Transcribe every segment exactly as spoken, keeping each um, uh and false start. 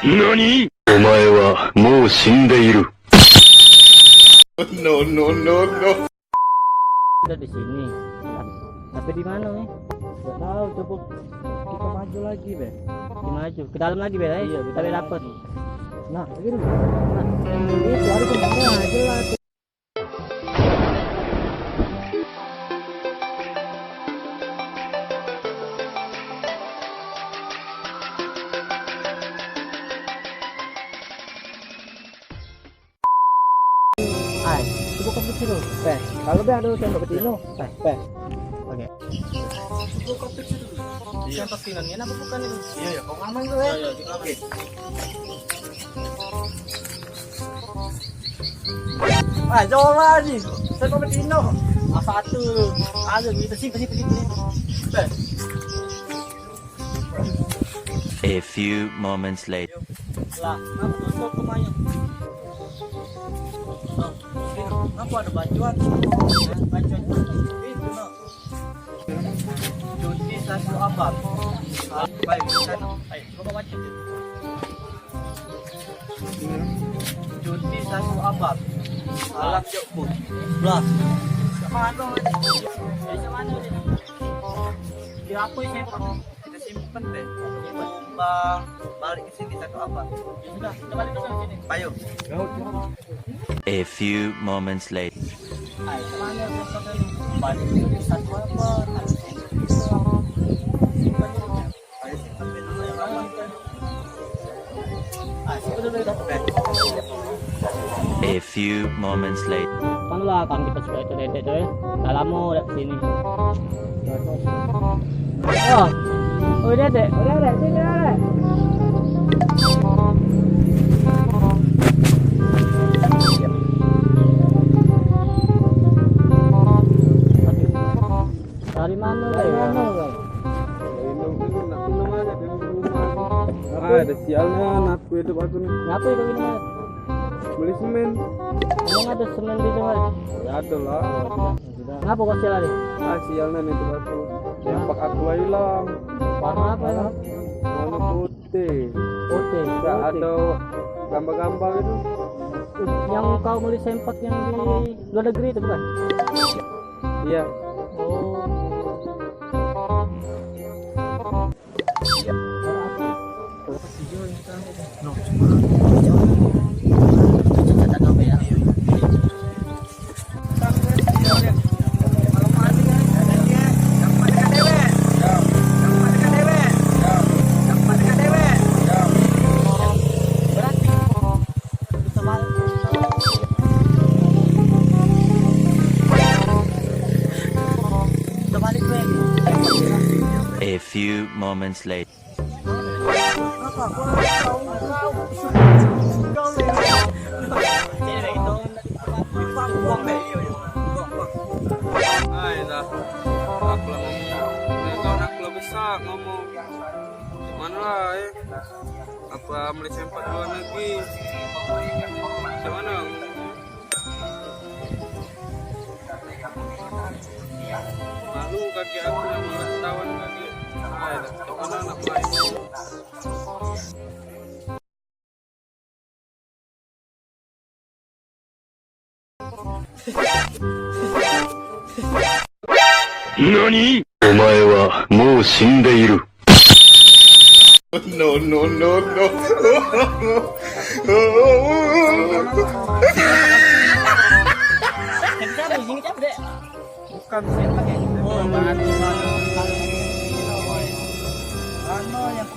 Nani? Omae wa mou shindeiru. No, no, no, no. Udah di sini. Tapi di mana nih? Gak tahu, coba kita maju lagi, Be. Kita maju ke dalam lagi, Be, eh? Iya, kita dapat. Nah, lagi dulu. Nah, itu ada pun, nah, jelas. Ai, coba kau pikir dulu. Peh, kalau be ada tembak betina, peh, peh. Oke. Coba kau pikir dulu. Iya. Tembak betina ni apa bukan itu? Iya, iya. Kau ngaman dulu, ya? Iya, iya, oke. Ah, coba ni. Tembak betina. Ah, satu. Ada gitu sih, sih, sih, sih. Peh. A few moments later. Lah, ngapa tutup rumahnya? Nah, ini, ngapa ada bancuan? Bancuan itu, nah. Cuti satu abad. Ah, baik, sana. Ayo, coba baca. Cuti satu abad. Alam Jokbun. Belas. Ke mana ini? Dari mana ini? Di apa ini? Kita simpen deh. Simpen. Bang, balik ke sini satu abad. Ya sudah, kita balik ke sini. Ayo. A few moments later. Hai, ke mana? Balik ke sini satu abad. Simpen. A few moments later. Kan lah, kan kita suka itu dedek tu, eh. Dah lama dak ke sini. Oh. Oh, dedek. Dedek, sini, dedek. Dari mana, Bang? Dari mana, Bang? Dari nunggu, nak minum aja di rumah. Ah, ada sialnya anakku itu aku ni. Ngapa itu ini, Mas? Beli semen. Emang ada semen di rumah? Ya, ada lah. Ngapa kau sial tadi? Ah, sialnya nih itu aku. Nyampak aku lah hilang. Warna apa ya? Warna putih. Putih. Enggak ada gambar-gambar itu. Yang kau beli sempak yang di luar negeri itu bukan? Iya. Oh. A few moments later. Ai dah. Aku lah ngomong. Kau nak keluar besar ngomong. Mana lah, eh? Apa beli sempak luar negeri? Macam mana? Malu kaki aku yang mengetahuan kaki. Ai, dah. Kau nak main? Nani? Omae wa mou shindeiru. No, no, no, no. Bukan sih. Oh, berarti anu yang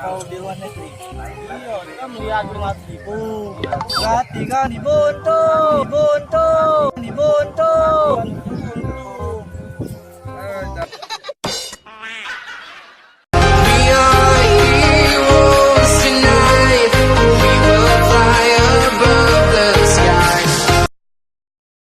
kau di luar negeri. Iya, kita melihat dengan seribu. Berarti kan dibuntu, dibuntu, dibuntu.